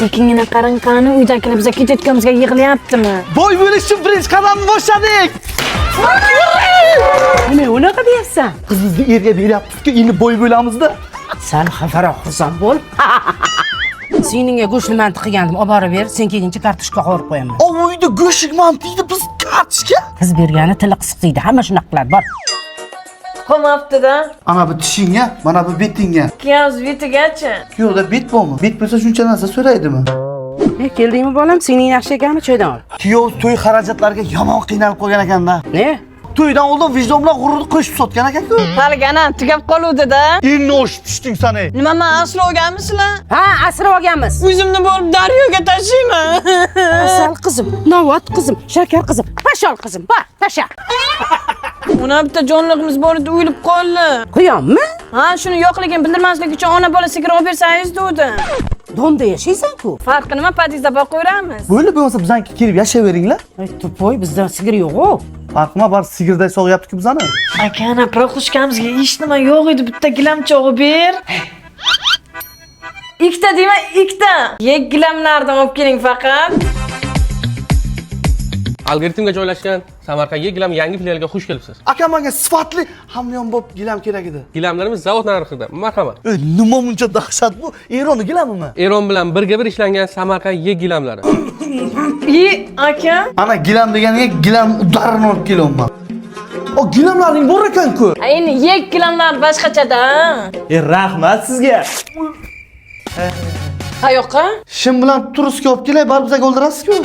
Sekingina qarang, qani uydagilar biza ketayotganimizga yig'layaptimi? Boy bo'lish uchun birinchi qadamni boshladik. Nima unaqa deyapsan? Qizimizni erga beryapmiz-ku, endi boy bo'lamizda. Sal xafaroq xursand bo'l. Singlingga go'shtli manti qilgandim, olib borib ber. Sen kelguncha kartoshka qovurib qo'yaman. O uyda go'sht manti deydi, biz kartoshka. Qiz bergani tili qisiq deydi. Hamma shunaqa qiladi. Bor. Qolmabdi-da. Ana bu tishingga, mana bu betingga. Kuyovs betigachi. Kuyovda bet bormi? Bet bo'lsa shuncha narsa so'raydimi? Ne, keldingmi bolam? Singling yaxshi ekanmi? Choydan ol. Kuyov to'y xarajatlariga yomon qiynalib qolgan ekanda. Ne? To'ydan oldin vijdon bilan g'ururni qo'shib sotgan ekan-ku. Haligi ana tugab qoluvdi-da. Endi oshib tushding san ey. Nima man asli olganmisizlar? Ha, asrab olganmiz. O'zimni borib daryoga tashiyman. Asal qizim, novot qizim, shakar qizim, pashol qizim, bor, tasha. Uni bitta jonliqimiz bor edi, o'lib qoldi. Quyonmi? Ha, shuni yo'qligini bildirmaslik uchun ona bola sigir olib bersangiz degdim. Domda yashaysan-ku. Farqi nima, podyezdda boqaveramiz. Bo'ldi, bo'lmasa bizaniki kelib yashayveringlar. Ay, tupoy, bizda sigir yo'q-ku. Farqi nima, bor sigirday sog'yapti-ku bizani. Aka, ana proxushkamizga hech nima yo'q edi, bitta gilamcha olib ber. Ikkita deyman, ikkita. Yek gilamlardan olib keling faqat. Algoritmga joylashgan Samarqandga gilam yangi filialiga xush kelibsiz. Aka, menga sifatli hamyonbop gilam kerak edi. Gilamlarimiz zavod narxida. Marhamat. Ey, nima buncha dahshat bu? Eronni gilamimi? Eron bilan birga bir ishlangan Samarqand yek gilamlari. I, aka. Ana gilam deganiga gilam udarini olib kelyapman. O gilamlaring bor ekan-ku. Endi yek gilamlar boshqachada. Rahmat sizga. Qayoqqa? Shim bilan turistga olib kelay, baribir bizga o'ldirasiz-ku.